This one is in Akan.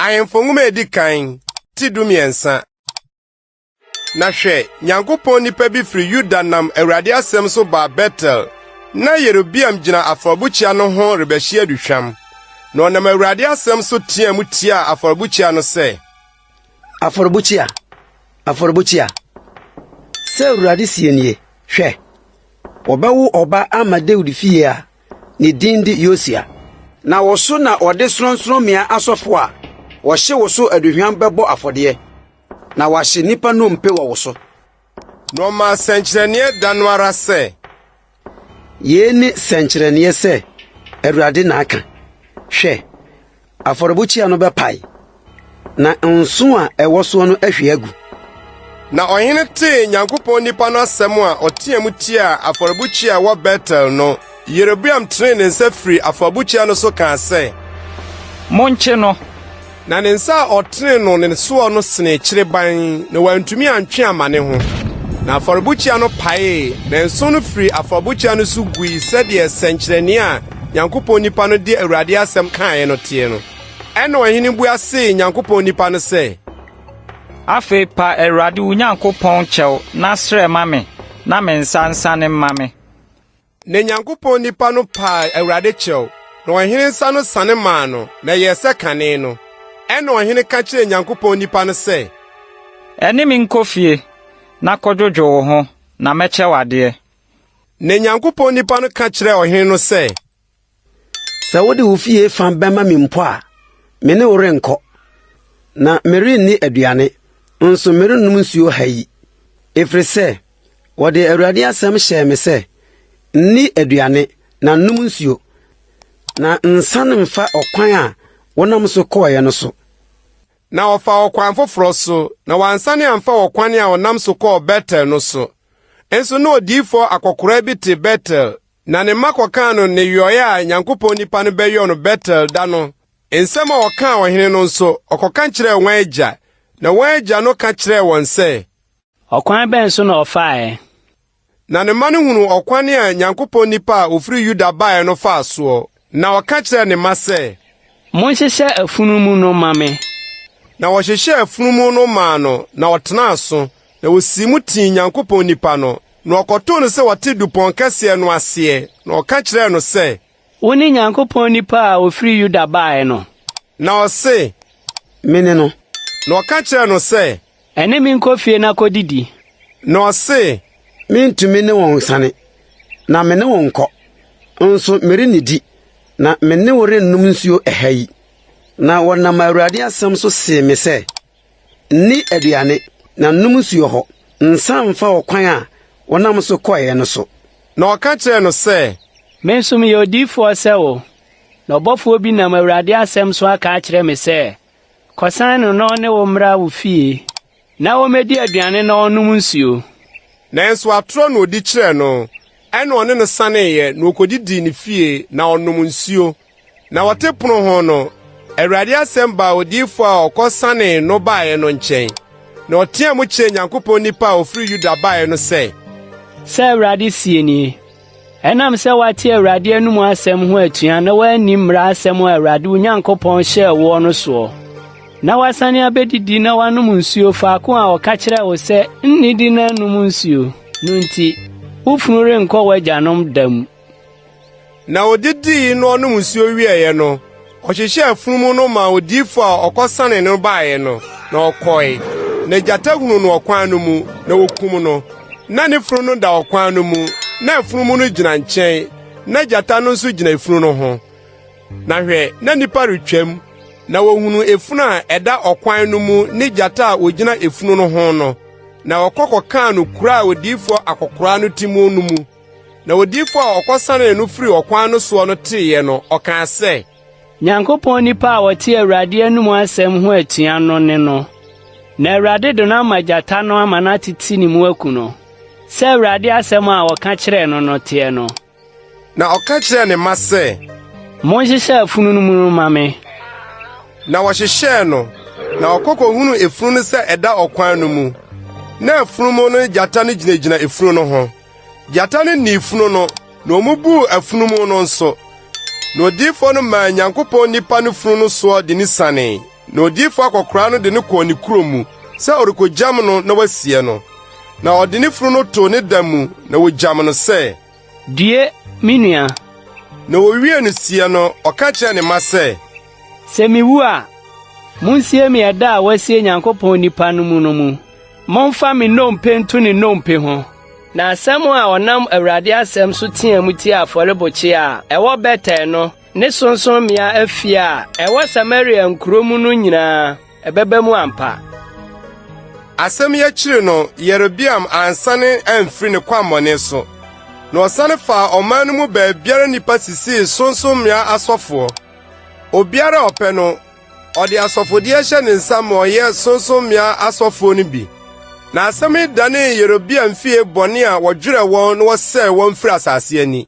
Ahemfo Nwoma a Edi Kan, ti 13. Na hwɛ, Nyankopɔn nipa bi firi Yuda nam Awurade asɛm so baa Betel. Na Yerobeam gyina afɔrebukyia no ho rebɛhye aduhwam. Na ɔnam Awurade asɛm so teɛɛ mu tiaa afɔrebukyia no sɛ. Afɔrebukyia, afɔrebukyia! Sɛ Awurade seɛ nie, Hwɛ, wɔbɛwo ɔba ama Dawid fie a ne din de Yosia. Na wo so na wɔde sorɔnsorɔmmea asɔfo a wɔhye wo so aduhwam bɛbɔ afɔdeɛ, na wɔahye nnipa nnompe wɔ wo so. Na ɔmaa sɛnkyerɛnneɛ da no ara sɛ. Yei ne sɛnkyerɛnneɛ sɛ Awurade na aka, Hwɛ, Afɔrebukyia no bɛpae, na nsõ a ɛwɔ soɔ no ahwie agu. Na ɔhene tee Nyankopɔn nipa no asɛm a ɔteɛ mu tiaa afɔrebukyia a ɛwɔ Betel no, Yerobeam tenee ne nsa firii afɔrebukyia no so kaa sɛ. Monkye no! Na ne nsa a ɔtenee no ne soɔ no senee kyerebann, na wantumi antwe amma ne ho. Na afɔrebukyia no paee, na nsõ no firii afɔrebukyia no so gui sɛdeɛ sɛnkyerɛnneɛ a Nyankopɔn nipa no de Awurade asɛm kaeɛ no teɛ no. Ɛnna ɔhene bua see Nyankopɔn nipa no sɛ. Afei pa Awurade wo Nyankopɔn kyɛw na srɛ ma me na me nsa nsane mma me. Na Nyankopɔn nipa no paa Awurade kyɛw, na ɔhene nsa no sane maa no, na ɛyɛɛ sɛ kane no. Ɛnna ɔhene ka kyerɛɛ Nyankopɔn nipa no sɛ. Ɛne me nkɔ fie, na kɔdwodwo wo ho, na mɛkyɛ wo adeɛ. Na Nyankopɔn nipa no ka kyerɛɛ ɔhene no sɛ. Sɛ wode wo fie fa bɛma me mpo a, me ne wo renkɔ, na merenni aduane, nso merennom nsuo ha yi, ɛfiri sɛ wɔde Awurade asɛm hyɛɛ me sɛ, 'Nni aduane na nnom nsuo, na nsan mfa ɔkwan a wonam so kɔeɛ no so. Na ɔfaa ɔkwan foforɔ so, na wansane amfa ɔkwan a ɔnam so kɔɔ Betel no so. Nso na odiyifoɔ akɔkoraa bi te Betel, na ne mma kɔkaa no nneyɔeɛ a Nyankopɔn nipa no bɛyɔɔ no Betel da no. Nsɛm a ɔkaa ɔhene no nso, ɔkɔka kyerɛɛ wɔn agya, na wɔn agya no ka kyerɛɛ wɔn sɛ. Ɔkwan bɛn so na ɔfaeɛ? Na ne mma no hunuu ɔkwan a Nyankopɔn nipa a ɔfiri Yuda baeɛ no faa soɔ, na ɔka kyerɛɛ ne mma sɛ. Monhyehyɛ afunumu no mma me. Na wɔhyehyɛɛ afunumu no maa no, na ɔtenaa so, na wɔsii mu tii Nyankopɔn nipa no. Na ɔkɔtoo no sɛ ɔte dupɔn kɛseɛ no aseɛ, na ɔka kyerɛɛ no sɛ. Wone Nyankopɔn nipa a ɔfiri Yuda baeɛ no? Na ɔse. Mene no. Na ɔka kyerɛɛ no sɛ. Ɛne me nkɔ fie na kɔdidi. Na ɔse. Merentumi ne wo nsiane, na me ne wo nkɔ, nso merennidi, na me ne wo rennom nsuo ɛha yi. Na wɔnam Awurade asɛm so see me sɛ, Nni aduane, na nnom nsuo hɔ, nsan mfa ɔkwan a wonam so kɔeɛ no so. Na ɔka kyerɛɛ no sɛ. Me nso meyɛ odiyifoɔ sɛ wo, na ɔbɔfoɔ bi nam Awurade asɛm so aka akyerɛ me sɛ, Kɔsan no na ɔne wo mmra wo fie, na ommedi aduane na ɔnnom nsuo. Nanso atorɔ na ɔdi kyerɛɛ no. Ɛnna ɔne no saneeɛ, na ɔkɔdidii ne fie, na ɔnom nsuo. Na wɔte pono ho no, Awurade asɛm baa odiyifoɔ a ɔkɔsanee no baeɛ no nkyɛn, na ɔteaa mu kyerɛɛ Nyankopɔn nipa a ɔfiri Yuda baeɛ no sɛ. Sɛ Awurade seɛ nie, Ɛnam sɛ woate Awurade anomu asɛm ho atua na woanni mmara asɛm a Awurade wo Nyankopɔn hyɛɛ woɔ no soɔ, na woasane abɛdidi na woanom nsuo faako a ɔka kyerɛɛ wo sɛ nnidi na nnom nsuo no nti, wo funu renkɔ w'agyanom da mu. Na odidii na ɔnom nsuo wieeɛ no, ɔhyehyɛɛ afunumu no maa odiyifo a ɔkɔsanee no baeɛ no, na ɔkɔe. Na gyata hunuu no ɔkwan no mu, na okum no. Na ne funu no da ɔkwan no mu, na afunumu no gyina nkyɛn, na gyata no nso gyina efunu no ho. Na hwɛ, na nnipa retwam, na wɔhunuu efunu a ɛda ɔkwan no mu ne gyata a ogyina efunu no ho no, na wɔkɔ kɔkaa no kuro a odiyifo akɔkoraa no te mu no mu. Na odiyifo a ɔkɔsanee no firii ɔkwan no soɔ no teeɛ no, ɔkaa sɛ. Nyankopɔn nipa a ɔte Awurade anomu asɛm ho atua no ne no, na Awurade de no ama gyata no ama no atete ne mu aku no, sɛ Awurade asɛm a ɔka kyerɛɛ no no teɛ no. Na ɔka kyerɛɛ ne mma sɛ. Monhyehyɛ afunu no mu mma me. Na wɔhyehyɛɛ no, na ɔkɔ kohunuu efunu no sɛ ɛda ɔkwan no mu, na afunumu no ne gyata no gyinagyina efunu no ho. Gyata no nii funu no, na omubuu afunumu no nso. Na odiyifo no maa Nyankopɔn nipa no funu no soɔ de no sianee. Na odiyifo akwakoraa no de no kɔɔ ne kurom mu sɛ ɔrekogyam no na wasie no. Na ɔde ne funu no too ne da mu na wogyam no sɛ. Due, me nua! Na wowiee no sie no, ɔka kyerɛɛ ne mma sɛ. Sɛ miwu a, munsie me ɛda a wɔasie Nyankopɔn nipa no mu no mu. Momfa me nnompe nto ne nnompe ho. Na asɛm a ɔnam Awurade asɛm so teɛɛ mu tiaa afɔrebukyia a ɛwɔ Betel no ne sorɔnsorɔmmea afie a ɛwɔ Samaria nkurow mu no nyinaa, ɛbɛba mu ampa. Asɛm yi akyiri no, Yerobeam ansane amfiri ne kwammɔne so, na ɔsane faa ɔman no mu baabiara nnipa sisii sorɔnsorɔmmea asɔfoɔ. Obiara a ɔpɛ no, ɔde asɔfodie hyɛ ne nsa ma ɔyɛ sorɔnsorɔmmea asɔfoɔ no bi. Na asɛm yi danee Yerobeam fie bɔne a wɔdwerɛɛ wɔn na wɔsɛee wɔn firii asase ani.